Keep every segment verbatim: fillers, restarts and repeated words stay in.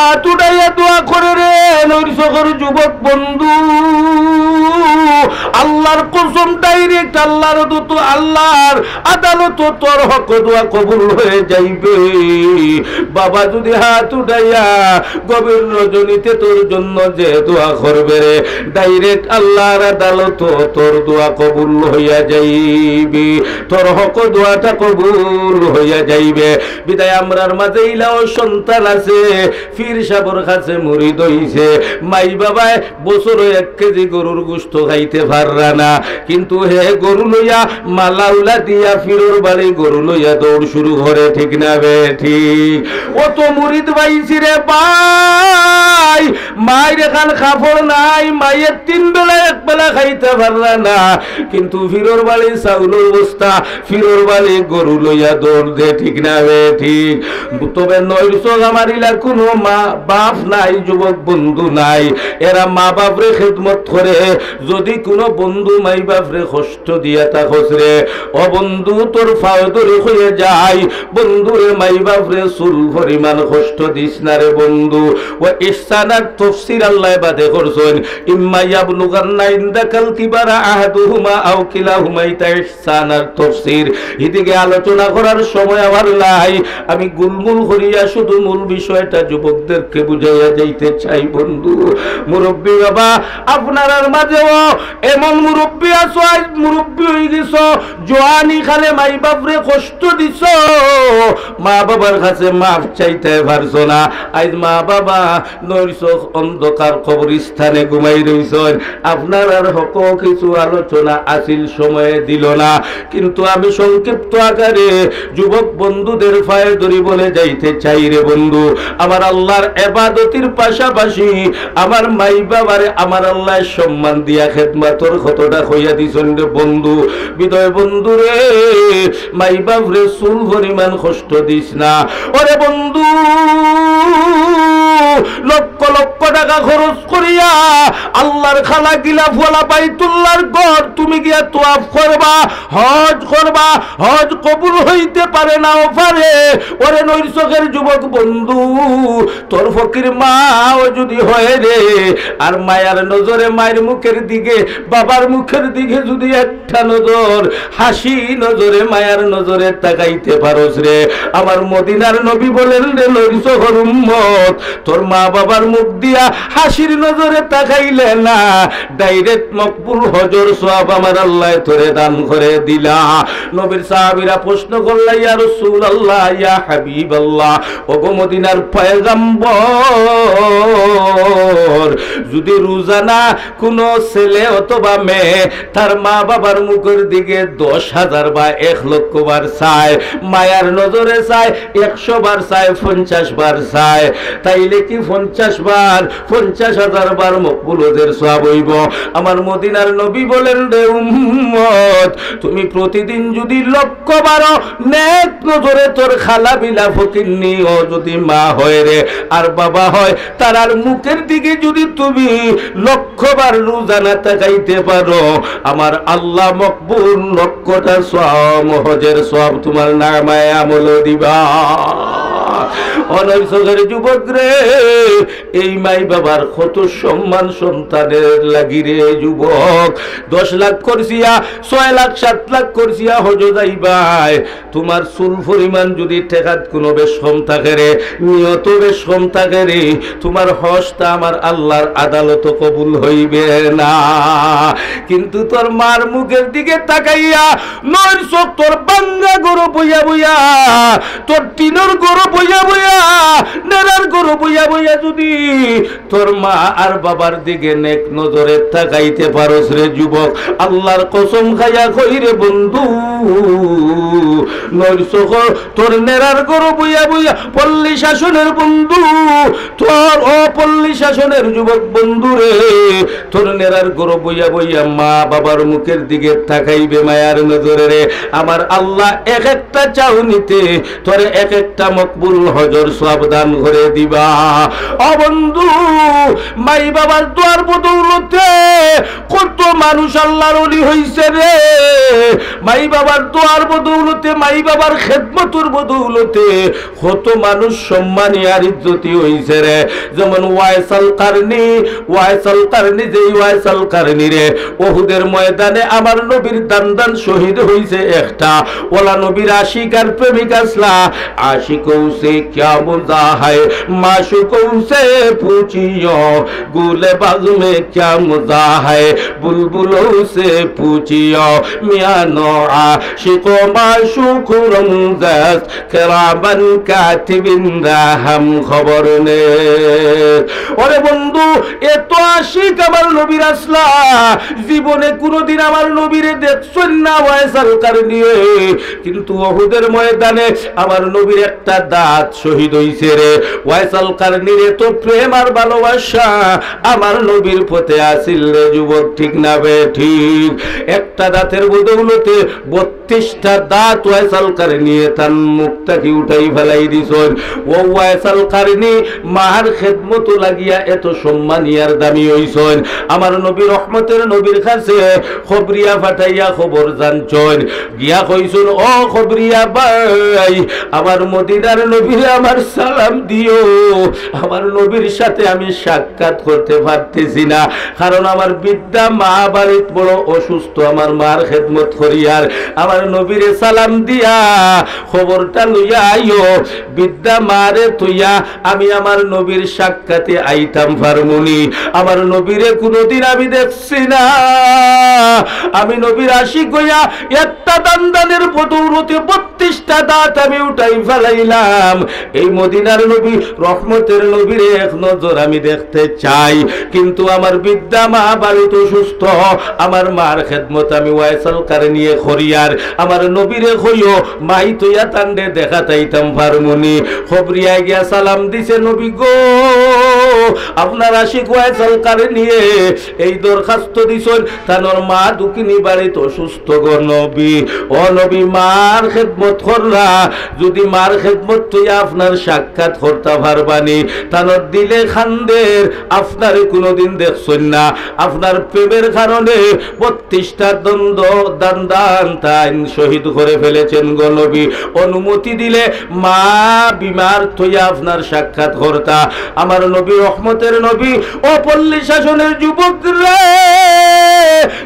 হাত উঠাইয়া দোয়া করে রে, নৈর চোখর যুবক বন্ধু, আল্লাহর কসম, direct আল্লাহর দূত, আল্লাহর আদালতো তোর হক দোয়া কবুল হয়ে যাইবে। বাবা যদি হাত উঠাইয়া গভীর রজনীতে তোর জন্য যে দোয়া করবে রে, direct আল্লাহর আদালতো তোর দোয়া কবুল হইয়া যাইবে, তোর হক দোয়াটা কবুল হইয়া যাইবে। বিদায় আমরার মাঝে ইলাও সন্তান আছে, পীর সাবর কাছে মুরিদ হইছে, মাই বাবায় বছরো এক কেজি গরুর গোস্ত খাইতে পাররা না, কিন্তু হে গরু লইয়া মালাউলা দিয়া পীরর বাড়ি গরু লইয়া দৌড় শুরু করে, ঠিক না বে ঠিক? অত মুরিদ পাইছি রে ভাই, মাইর এখান কাপড় নাই, মাইয়ে তিন বেলা এক বেলা খাইতে পাররা না, কিন্তু পীরর বাড়ি চাউলর বস্তা, পীরর বাড়ি গরু লইয়া দৌড় দে, ঠিক না বে ঠিক? তবে নৈর চোখ আমার ইলা কোনো মা বাপ নাই, যুবক বন্ধু নাই, এরা মা বাপরে খেদমত করে। যদি কোনো বন্ধু মাই বাপরে কষ্ট দিয়া থাকস রে, ও বন্ধু, তোর পাও ধরি কইয়া যাই, বন্ধুরে, মাই বাপরে চুল পরিমাণ কষ্ট দিস না রে বন্ধু। ও ইহসানার তফসির আল্লাহ বাদে করছইন, ইম্মা ইয়াবলুগান্না ইনদাকাল কিবারা আহাদুহুমা আও কিলাহুমা, ইতা ইহসানার তফসির। এদিকে আলোচনা করার সময় আমার নাই, আমি গুলমুল করিয়া শুধু মূল বিষয়টা যুবকদেরকে বুঝাইয়া যাইতে চাই বন্ধু। মুরব্বী বাবা, আপনারার মাঝেও এমন মুরব্বী আছো, আইজ মুরব্বী হয়ে গেছো, জোয়ানি কালে মাই বাপরে কষ্ট দিছো, মা বাবার কাছে মাফ চাইতে পারছো না। আইজ মা বাবা নৈর চোখ অন্ধকার কবরস্থানে ঘুমাই রইছইন, আপনারার হকও কিছু আলোচনা আছিল, সময়ে দিল না, কিন্তু আমি সংক্ষিপ্ত আকারে যুবক বন্ধুদের পায়ে ধরি বলে যাইতে চাই রে বন্ধু, আমার আল্লাহর এবাদতির পাশাপাশি আমার মাই বাবারে আমার আল্লাহ সম্মান দিয়া খেদমতর কতটা কইয়া দিছইন রে বন্ধু। বিদায় বন্ধু রে, মাই বাপরে চুল পরিমাণ কষ্ট দিস না। ওরে বন্ধু, লক্ষ লক্ষ টাকা খরচ করিয়া আল্লাহর খালা গিলা ফলা বাইতুল্লাহর ঘর তুমি গিয়া তোয়াফ করবা, হজ করবা, হজ কবুল হইতে পারে নাও পারে। ওরে নৈর চোখের যুবক বন্ধু, তোর ফকির মাও যদি হয় রে, আর মায়ার নজরে মায়ের মুখের দিকে, বাবার মুখের দিকে যদি একটা নজর হাসি নজরে, মায়ার নজরে তাকাইতে পারস রে, আমার মদিনার নবী বলেন রে, নৈর চোখর উম্মত, তোর মা বাবার মুখ দিয়া হাসির নজরে তাকাইলে না, direct মকবুল হজর সওয়াব আমার আল্লাহ তোরে দান করে দিলা। নবীর সাহাবীরা প্রশ্ন করলা, ইয়া রাসূলুল্লাহ, ইয়া হাবিবাল্লাহ, ওগো মদিনার পয়গম্বর, যদি রোজানা কোনো ছেলে অথবা মেয়ে তার মা বাবার মুখের দিকে দশ হাজার বা এক লক্ষ বার চায়, মায়ার নজরে চায়, একশো বার চায়, পঞ্চাশ বার চায়, তাইলে কি পঞ্চাশ বার, পঞ্চাশ হাজার বার মকবুল হজের সওয়াব হইব? আমার মদিনার নবী বলেন, রে উম্মত, তুমি প্রতিদিন যদি লক্ষ বারো নেক নজরে তোর খালা বিলা ফকিন্নিও যদি মা হয় রে, আর বাবা হয়, তারার মুখের দিকে যদি তুমি লক্ষ বার রোজানা তাকাইতে পারো, আমার আল্লাহ মকবুল লক্ষটা সওয়াব, হজের সওয়াব তোমার নামায় আমল দিবা। ও নৈর চোখের যুবক রে, এই মাই বাবার কত সম্মান সন্তানের লাগি রে যুবক। দশ লাখ খরচিয়া, ছয় লাখ, সাত লাখ খরচিয়া হজো যাইবায়, তোমার চুল পরিমাণ যদি টেকাত কোনো বেশ কম থাকে রে, নিয়ত বেশ কম থাকে রে, তোমার হজটা আমার আল্লাহর আদালতো কবুল হইবে না। কিন্তু তোর মার মুখের দিকে তাকাইয়া নৈর চোখ তোর ভাঙ্গা ঘরো বইয়া বইয়া, তোর টিনর ঘরো বইয়া বইয়া, নেড়ার ঘরো বইয়া বইয়া যদি তোর মা আর বাবার দিকে নেক নজরে তাকাইতে পারস রে যুবক, আল্লাহর কসম খাইয়া কই রে বন্ধু, নৈর চোখ তোর নেড়ার ঘরো বইয়া বইয়া পল্লী শাসনের বন্ধু, তোর ও পল্লী শাসনের যুবক বন্ধু রে, তোর নেড়ার ঘরো বইয়া বইয়া মা বাবার মুখের দিকে তাকাইবে মায়ার নজরে রে। আমার আল্লাহ এক একটা চাউনিতে তোরে এক একটা মকবুল হজর সওয়াব দান করে দিবা। ও বন্ধু, মাই বাবার দোয়ার বদৌলতে কত মানুষ আল্লাহর ওলি হইছে রে। মাই বাবার দোয়ার বদৌলতে, মাই বাবার খেদমতর বদৌলতে কত মানুষ সম্মানী আর ইজ্জতি হইছে রে। যেমন ওয়াইস আল কারনি, ওয়াইস আল কারনি, যেই ওয়াইস আল কারনি রে, উহুদের ময়দানে আমার নবীর দান্দান শহীদ হইছে একটা। ওলা নবীর আশিক আর প্রেমিক আসলা, আশিকোঁ সে ক্যা মজা হায়, মাশুকোঁ সে পুছিও, গুলে বাগ মে ক্যা মজা হায়, বুলবুলোঁ সে পুছিও, মিয়ানো আশিক ও মাশুক রমজাস কেরামান কাতিবিন রা হাম খবর নে। ওরে বন্ধু, এত আশিক আমার নবীর আসলা, জীবনে কোনোদিন আমার নবীরে দেখছইন না ওয়াইস আল কারনিয়ে, কিন্তু উহুদের ময়দানে আমার নবীর একটা দাঁত শহীদ হইছে রে। ওয়াইস আল কারনির এত প্রেম আর ভালোবাসা আমার নবীর প্রতি আছিল রে যুবক, ঠিক না বেঠিক? একটা দাঁতের বদৌলতে বত্রিশটা দাঁত ওয়াইস আল কারনিয়ে তান মুখ থাকি উঠাই ফালাই দিছইন। ও ওয়াইস আল কারনি মার খেদমতো লাগিয়া এত সম্মানী আর দামি হইছইন। আমার নবী, রহমতের নবীর কাছে খবরিয়া ফাটাইয়া খবর জানছইন। গিয়া কইছইন, "ও খবরিয়া ভাই, আমার মদিনার নবীরে আমার সালাম দিও, আমার নবীর সাথে আমি সাক্ষাৎ করতে পারতেছি না, কারণ আমার বৃদ্ধা মা বাড়িত বড় অসুস্থ, আমার মার খেদমত করিয়ার, আমার নবীরে সালাম দিয়া খবরটা লইয়া আইও, বৃদ্ধা মারে থইয়া আমি আমার নবীর সাক্ষাতে আইতাম পারমুনি, আমার নবীরে কোনোদিন আমি দেখছি না, আমি নবীর আশিক হইয়া একটা দান্দানের বদৌলতে বত্রিশটা দাঁত আমি উঠাই ফালাইলাম।" এই মদিনার নবী, রহমতের নবীরে এক নজর আমি দেখতে চাই, কিন্তু আমার বৃদ্ধা মা বাড়িত অসুস্থ, আমার মার খেদমত আমি ওয়াইস আল কারনিয়ে করিয়ার, আমার নবীরে কইও, মাই থইয়া তানরে দেখাত আইতাম পারমুনি। খবরিয়ায় গিয়া সালাম দিছে, "নবী গো, আপনার আশিক ওয়াইস আল কারনিয়ে এই দরখাস্ত দিছইন, তানর মা দুঃখিনী বাড়িত অসুস্থ গো নবী। ও নবী, মার খেদমত কররা, যদি মার খেদমত থইয়া আপনার সাক্ষাৎ করতা পারবানি, তানর দিলে খান্দের, আপনারে কোনোদিন দেখছইন না, আপনার প্রেমের কারণে বত্রিশটা দন্দ দান্দান তাইন শহীদ করে ফেলেছেন গো নবী, অনুমতি দিলে মা বিমার থইয়া আপনার সাক্ষাৎ করতা।" আমার নবী, রহমতের নবী, ও পল্লী শাসনের যুবক রে,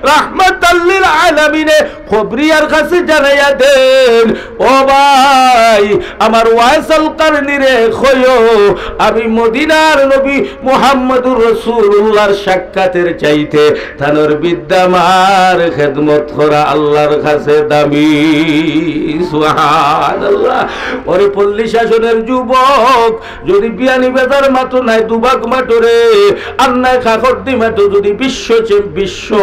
রাহমাতাল লিল আলামিনে খবরিয়ার কাছে জানাইয়া দেন, "ও ভাই, আমার ওয়াইস আল কারনিরে কইও, আমি মদিনার নবী মুহাম্মদুর রাসূলুল্লাহর সাক্ষাতের চাইতে তানর বৃদ্ধা মার খেদমত করা আল্লাহর কাছে দামি।" সুবহানাল্লাহ। ওরে পল্লী শাসনের যুবক, যদি বিয়ানি বেজার মাতো নাই, দুবাগ মাতো রে, আর নাই কাকর দি মাতো, যদি বিশ্ব চ্যাম-, বিশ্ব,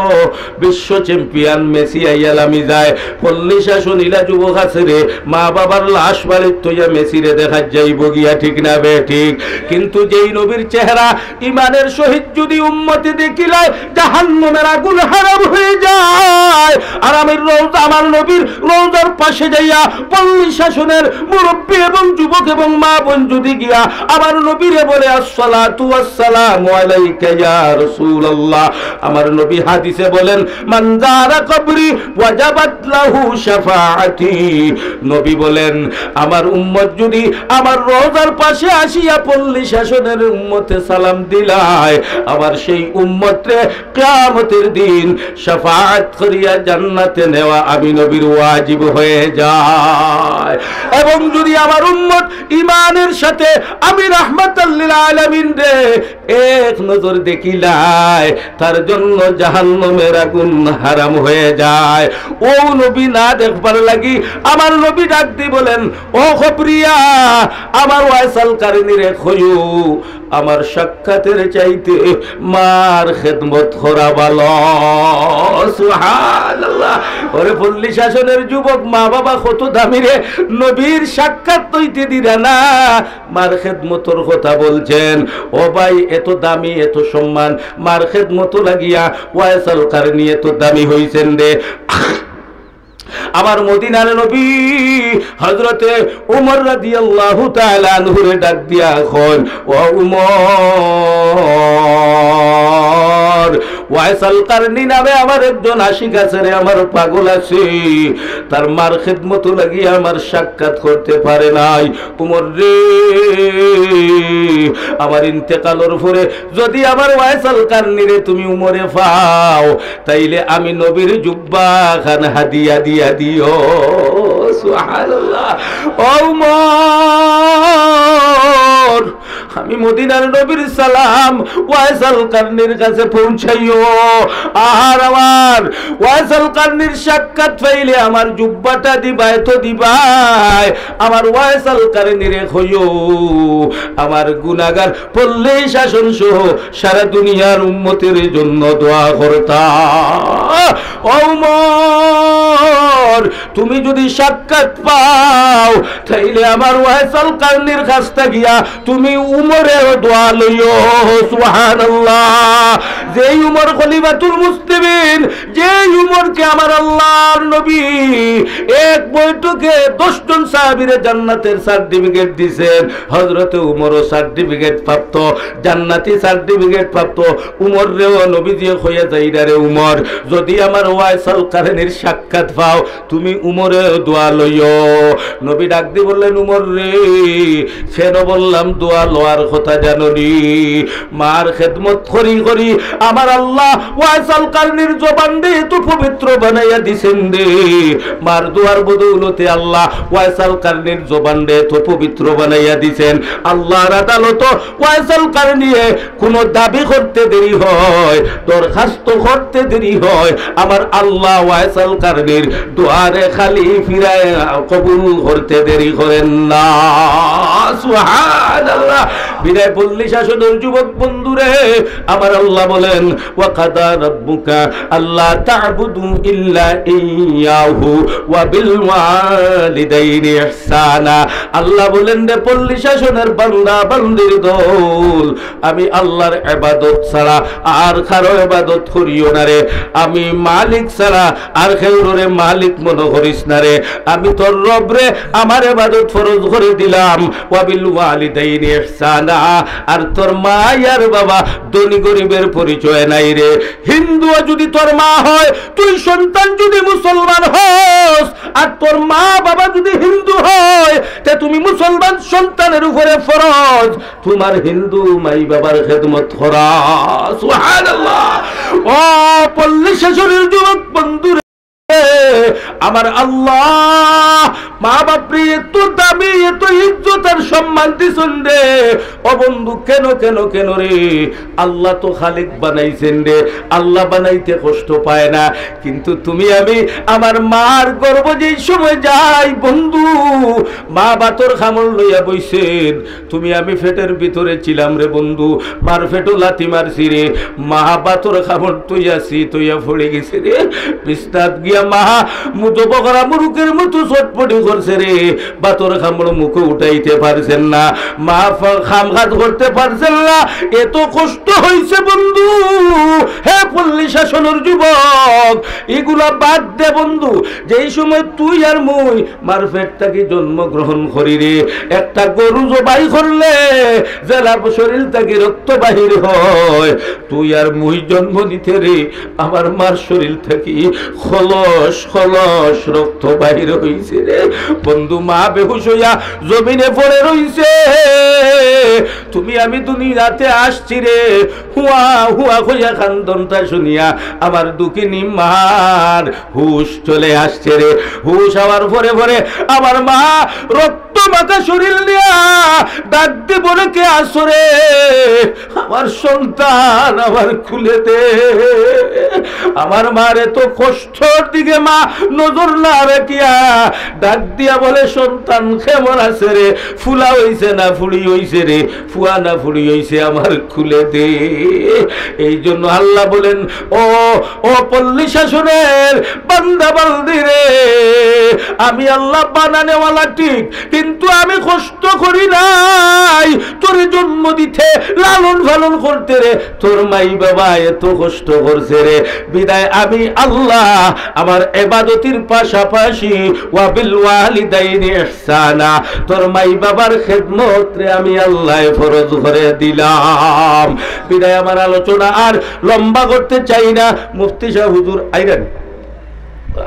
বিশ্ব চ্যাম্পিয়ন মেসি আইয়া লামি যায়, পল্লী শাসন ইলা যুবক আছে রে, মা বাবার লাশ বাড়িত থইয়া মেসিরে দেখাত যাইবো গিয়া, ঠিক না বেঠিক? কিন্তু যেই নবীর চেহারা ইমানের সহিত যদি উম্মতে দেখিলায়, জাহান্নামের আগুন হারাম হয়ে যায়। আর আমি রওজা, আমার নবীর রওজার পাশে যাইয়া পল্লী শাসনের মুরব্বী এবং যুবক এবং মা বোন যদি গিয়া আমার নবীরে বলে, "আসসালাতু ওয়াসসালামু আলাইকা ইয়া রাসূলুল্লাহ", আমার নবী হাদিসে বলেন, "মান জারা কবরি ওয়াজাবাত লাহু শাফাআতি।" নবী বলেন, আমার উম্মত যদি আমার রওজার পাশে আসিয়া পল্লী শাসনের উম্মতে সালাম দিলায়, আমার সেই উম্মতরে কিয়ামতের দিন শাফাআত করিয়া জান্নাতে নেওয়া আমি নবীর ওয়াজিব হয়ে যায়। এবং যদি আমার উম্মত ইমানের সাথে আমি রাহমাতাল লিল আলামিনরে এক নজর দেখিলায়, তার জন্য জাহান্নামের আগুন হারাম হয়ে যায়। ও নবী না দেখবার লাগি আমার নবী ডাক দি বলেন, "ও খবরিয়া, আমার ওয়াইস আল কারনিরে কইও, আমার সাক্ষাতের চাইতে মার খেদমত করা ভালো।" সুবহানাল্লাহ। ওরে পল্লী শাসনের যুবক, মা বাবা কত দামি রে, নবীর সাক্ষাৎ হইতে দিরা না, মার খেদমতর কথা বলছেন। ও ভাই, এত দামি, এত সম্মান, মার খেদমত লাগিয়া ওয়াইস আল কারনি এত দামি হইছেন রে। আমার মদিনার নবী হযরতে উমর রাদিয়াল্লাহু তাআলা আনহুরে ডাক দিয়া কইন, "ও উমর, ওয়াইস আল কারনি নামে আমার একজন আশিক আছে রে, আমার পাগল আছে, তার মার খেদমত লাগিয়া আমার সাক্ষাৎ করতে পারে নাই। উমর রে, আমার ইন্তেকালর পরে যদি আমার ওয়াইস আল কারনিরে তুমি উমরে পাও, তাইলে আমি নবীর জুব্বা খান হাদিয়া দিয়া দিও।" সুবহানাল্লাহ। ও উমর, আমি মদিনার নবীর সালাম ওয়াইস আল কারনির কাছে পৌঁছাইও। আর আমার ওয়াইস আল কারনির সাক্ষাৎ পাইলে আমার জুব্বাটা দিবায় তো দিবায়, আমার ওয়াইস আল কারনিরে কইও, আমার গুনাহগার পল্লী শাসন সহ সারা দুনিয়ার উম্মতের জন্য দোয়া করতা। ও উমর, তুমি যদি সাক্ষাৎ পাও, তাইলে আমার ওয়াইস আল কারনির কাছ থাকিয়া তুমি উমরের দোয়া লইও। সুবহানাল্লাহ। যেই উমর খলিফাতুল মুসলিমিন, যেই উমরকে আমার আল্লাহর নবী এক বৈঠকে দশ জন সাহাবীরে জান্নাতের সার্টিফিকেট দিছেন, হযরতে উমরও সার্টিফিকেট প্রাপ্ত, জান্নাতি সার্টিফিকেট প্রাপ্ত। উমররেও নবীজিয়ে কইয়া যাইরা, "রে উমর, যদি আমার ওয়াইস আল কারনির সাক্ষাৎ পাও, তুমি উমরে দোয়া লইও।" নবী ডাক দি বললেন, "উমর রে, কেন বললাম দোয়া লওয়ার কথা জানো নি? মার খেদমত করি করি আমার আল্লাহ ওয়াইস আল কারনির জবানরে তো পবিত্র বানাইয়া দিছেন রে। মার দোয়ার বদৌলতে আল্লাহ ওয়াইস আল কারনির জবানরে তো পবিত্র বানাইয়া দিছেন। আল্লাহর আদালত ওয়াইস আল কারনিয়ে কোনো দাবি করতে দেরি হয়, দরখাস্ত করতে দেরি হয়, আমার আল্লাহ ওয়াইস আল কারনির দোয়ারে খালি ফিরায় কবুল করতে দেরি করেন না।" সুবহানাল্লাহ। বিদায় পল্লী শাসনের যুবক বন্ধুরে, আমার আল্লাহ বলেন, "ওয়া কাদা রাব্বুকা আল্লা তা'বুদু ইল্লা ইয়াহু ওয়া বিল ওয়ালিদাইনি ইহসানা।" আল্লাহ বলেন, "রে পল্লী শাসনের বান্দা বান্দির দল, আমি আল্লাহর ইবাদত ছাড়া আর কারো ইবাদত করিও না রে। আমি মালিক ছাড়া আর কেউরে মালিক মনে করিস না রে। আমি তোর রবরে আমার ইবাদত ফরজ করে দিলাম। ওয়া বিল ওয়ালিদাইনি ইহসানা।" আর তোর মা আর বাবা ধনী গরিবের পরিচয় নাই রে। হিন্দুও যদি তোর মা হয়, তুই সন্তান যদি মুসলমান হস, আর তোর মা বাবা যদি হিন্দু হয়, তে তুমি মুসলমান সন্তানের উপরে ফরজ তোমার হিন্দু মাই বাবার খেদমত করা। সুবহানাল্লাহ। ও পল্লী শাসনের যুবক বন্ধুরে, আমার আল্লাহ মা বাপরে এত দামি, এত ইজ্জত আর সম্মান দিছইন রে। ও বন্ধু, কেন, কেন, কেন রে? আল্লাহ তো খালিক বানাইছেন রে, আল্লাহ বানাইতে কষ্ট পায় না। কিন্তু তুমি আমি আমার মার গর্ভ যেই সময় যাই বন্ধু, মা ভাতর কামড় লইয়া বইছেন, তুমি আমি পেটের ভিতরে ছিলাম রে বন্ধু, মার পেটো লাথি মারছি রে, মা ভাতর কামড় থইয়া ছিত অইয়া পড়ি গেছে রে। বিছনাত গিয়া মা মুতো বকরা মুরুগের মতো ছটফটি করছে রে, ভাতর কামড় মুখো উঠাইতে পারছেন না, মা ফ-, কাম কাজ করতে পারছেন না, এত কষ্ট হইছে বন্ধু। হে পল্লী শাসনের যুবক, ইগুলা বাদ দে বন্ধু। যেই সময় তুই আর মুই মার পেট থাকি জন্মগ্রহণ করি রে, একটা গরু জবাই করলে যেলা শরীর থাকি রক্ত বাহির হয়, তুই আর মুই জন্ম নিতে রে, আমার মার শরীর থাকি খলস খলস রক্ত বাহির হইছে রে। বন্ধু, মা বেহুশ হইয়া জমিনে পড়ে রইছে। তুমি আমি দুনিয়াতে আসছি রে, হুয়া হুয়া কইয়া কান্দনটা শুনিয়া আমার দুঃখিনী মার হুশ চলে আসছে রে। হুশ আওয়ার পরে পরে আমার মা রক্ত মাখা শরীর নিয়া ডাক দি বলে, "কে আছো রে? আমার সন্তান, আমার খুলে দে।" আমার মার এত কষ্টর দিকে মা নজর না রাখিয়া ডাক দিয়া বলে, "সন্তান কেমন আছে রে? ফুলা হইছে না ফুড়ি হইছে রে? ফুয়া না ফুড়ি হইছে? আমার খুলে দে।" এই জন্য আল্লাহ বলেন, ও, ও পল্লী শাসনের বান্দা বান্দি রে, আমি আল্লাহ বানানেওয়ালা ঠিক, কিন্তু আমি কষ্ট করি নাই তোরে জন্ম দিতে, লালন পালন করতে রে, তোর মাই বাবা এত কষ্ট করছে রে, বিদায় আমি আল্লাহ আমার ইবাদতির পাশাপাশি ওয়াবিল ওয়ালিদাইনি ইহসানা, তোর মাই বাবার খেদমত রে আমি আল্লাহ ফরজ করে দিলাম। বিদায় আমার আলোচনা আর লম্বা করতে চাই না। মুফতি সাহেব হুজুর আইরানি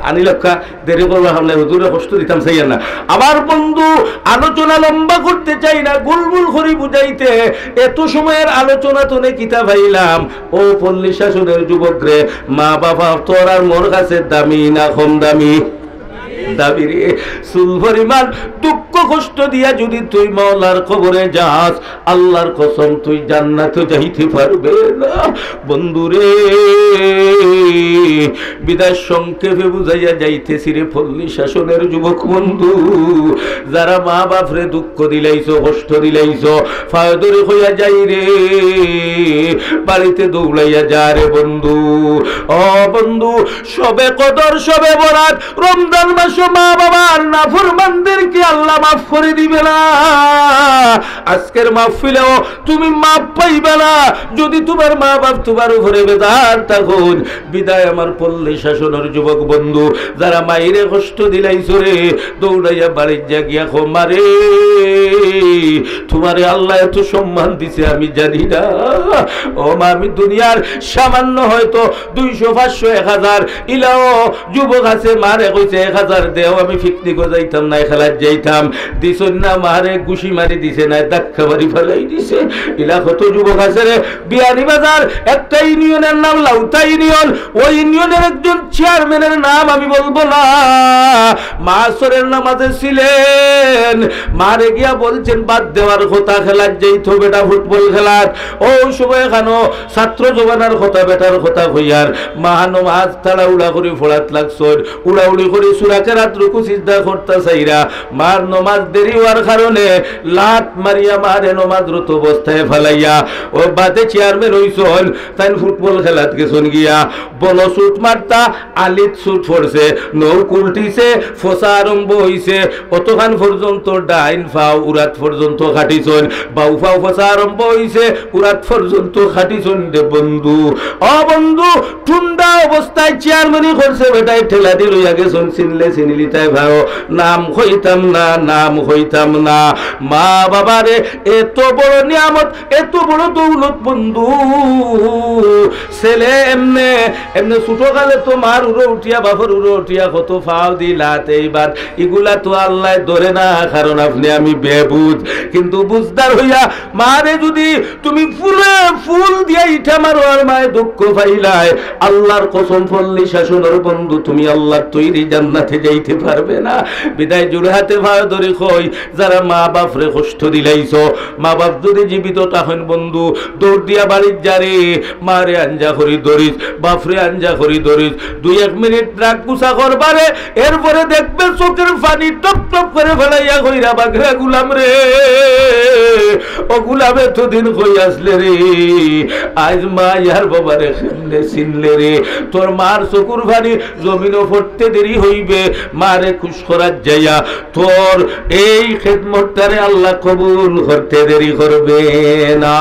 আনি লক্ষা দেরি করবার সামনে হুজুরে কষ্ট দিতাম চাইয়ার না। আমার বন্ধু, আলোচনা লম্বা করতে চাই না, গুলমুল করি বুঝাইতে। এত সময়ের আলোচনা তনে কিতা পাইলাম? ও পল্লী শাসনের যুবক রে, মা বাবা তোর আর মোর কাছে দামি না কম দামি? দামি রে। চুল পরিমাণ দুঃখ কষ্ট দিয়া যদি তুই মাওলার কবরে যাস, আল্লাহর কসম তুই জান্নাতে যাইতে পারবে না বন্ধু রে। বিদায় সংক্ষেপে বুঝাইয়া যাইতেছি রে পল্লী শাসনের যুবক বন্ধু, যারা মা বাপরে দুঃখ দিলাইছো, কষ্ট দিলাইছো, পায়ে ধরি কইয়া যাই রে, বাড়িতে দৌড়াইয়া যা রে বন্ধু। ও বন্ধু, শবে কদর, শবে বরাত, রমজান মাসো মা বাবার নাফরমানদেরকে আল্লাহ মাফ করে দিবে না। আজকের মাহফিলেও তুমি মাফ পাইবে না। যদি তোমার মা বাপ তোমার উপরে বেজার থাকইন, বিদায় আমার পল্লী শাসনের যুবক বন্ধু, যারা মাইরে কষ্ট দিলাইছো রে, দৌড়াইয়া বাড়িত যা গিয়া কও, "মা রে, তোমারে আল্লাহ এত সম্মান দিছে আমি জানি না। ও মা, আমি দুনিয়ার সামান্য হয়তো দুইশো, পাঁচশো, এক হাজার ইলাও যুবক আছে, মারে কইছে, 'এক হাজার দেও, আমি পিকনিকো যাইতাম না, খেলাত যাইতাম।' দিছইন না, মারে ঘুষি মারি দিছে না, ধাক্কা মারি ফালাই দিছে। ইলা কত যুবক আছে রে। বিয়ানীবাজার একটা ইউনিয়নের নাম লাউতা ইউনিয়ন, ওই ইউনিয়নের একজন চেয়ারম্যানের নাম আমি বলবো না, মা আসরের নামাজে ছিলেন, মারে গিয়া বলছেন বাদ দেওয়ার কথা, খেলাত যাইতো বেটা ফুটবল খেলাত। ও সময় এখানো ছাত্র জমানার কথা, বেটার কথা কইয়ার, মা নমাজ তাড়াহুড়া করি পড়াত লাগছইন, উড়াউড়ি করি সূরা কেরাত রুকু সিজদা করতা চাইরা, মার নমাজ দেরি হওয়ার কারণে লাত মারিয়া মারে নমাজরত অবস্থায় ফালাইয়া ও বাদে চেয়ারম্যান অইছইন, তাইন ফুটবল খেলাত গেছইন গিয়া, বল শুট মারতা, আলিত শুট পড়ছে, নখ উল্টিছে, ফসা আরম্ভ অইছে, অতখান পর্যন্ত ডাইন ফাও উরাত পর্যন্ত কাটিছইন, বাউ ফাও ফসা আরম্ভ অইছে, উরাত পর্যন্ত কাটিছইন রে বন্ধু। ও বন্ধু, ঠান্ডা অবস্থায় চেয়ারম্যানি করছে বেটায়, ঠেলা দি লইয়া গেছইন, চিনলে চিনিলিতায় পারো, নাম কইতাম না, নাম কইতাম না। মা বাবারে এত বড় নিয়ামত, এত বড় দৌলত বন্ধু, ছেলে এমনে, এমনে ছোটকালে তো মার উরো উঠিয়া, বাপর উরো উঠিয়া কত ফাও দি লাত, এইবার ইগুলা তো আল্লায় ধরে না, কারণ আপনে আমি বেবুঝ। কিন্তু বুঝদার হইয়া মারে যদি তুমি ফুলে ফুল দিয়া ইটা মারো আর মায় দুঃখ পাইলায়, আল্লাহর কসম, পল্লী শাসনের বন্ধু, তুমি আল্লাহর তৈরি জান্নাতে যাইতে পারবে না। বিদায় জোড়হাতে পাও ধরি কই, যারা মা বাপরে কষ্ট দিলাইছো, মা বাপ যদি জীবিত থাকইন বন্ধু, দৌড় দিয়া বাড়িত যা রে, মারে আঞ্জা করি ধরিস, বাপরে আঞ্জা করি ধরিস। দুই এক মিনিট রাগ গুছা করবারে, এরপরে দেখবে চোখের পানি টপ টপ করে ফালাইয়া কইরা, "বাগরা গুলাম রে, ও গুলাম, এতদিন কই আসলে রে? আজ মা আর বাবারে কেমনে চিনলে রে? তোর মার চকুর পানি জমিনো পড়তে দেরি হইবে, মারে খুশ করার যাইয়া তোর এই খেদমতটারে আল্লাহ কবুল করতে দেরি করবে না।"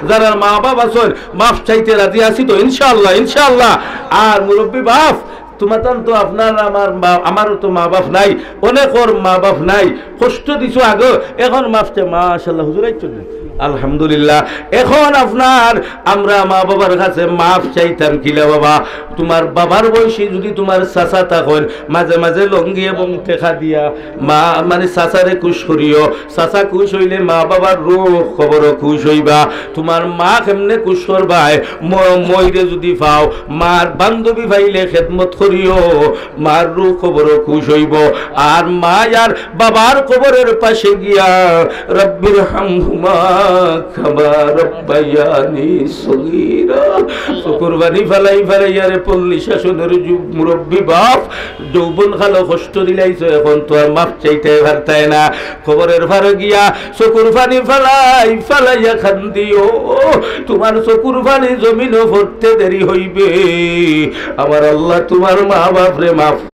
যারা মা বাবা আছইন, মাফ চাইতে রাজি আছি তো? ইনশাআল্লাহ, ইনশাআল্লাহ। আর মুরব্বী বাপ, তোমার তো আপনার আমার বা-, আমারও তো মা বাপ নাই, অনেকর মা বাপ নাই, কষ্ট দিছো আগে, এখন মাফ চাই। মাশাআল্লাহ, হুজুর আইছইন। আলহামদুলিল্লাহ। এখন আপনার, আমরা মা বাবার কাছে মাফ চাইতাম। কিলা বাবা, তোমার বাবার বয়সী যদি তোমার চাচা থাকইন, মাঝে মাঝে লুঙ্গি এবং টেকা দিয়া, মা, মানে, চাচারে খুশ করিও। চাচা খুশ হইলে মা বাবার রুহ কবরো খুশ হইবা। তোমার মা কেমনে খুশ করবায়? ম-, মইরে যদি পাও, মার বান্ধবী পাইলে খেদমত করিও, মার রুহ কবরো খুশ হইবো। আর মা আর বাবার কবরের পাশে গিয়া, "রব্বির হামহুমা কামা রব্বায়ানি সগীরা।" চকুর পানি ফালাই ফালাই, আরে পল্লী শাসনের যু-, মুরব্বী বাপ, যৌবন কালো কষ্ট দিলাইছো, এখন তো আর মাফ চাইতে পারতায় না। কবরের পারো গিয়া চকুর পানি ফালাই ফালাইয়া কান্দিও, তোমার চকুর পানি জমিনো পড়তে দেরি হইবে। আমার আল্লাহ তোমার মা বাপরে মাফ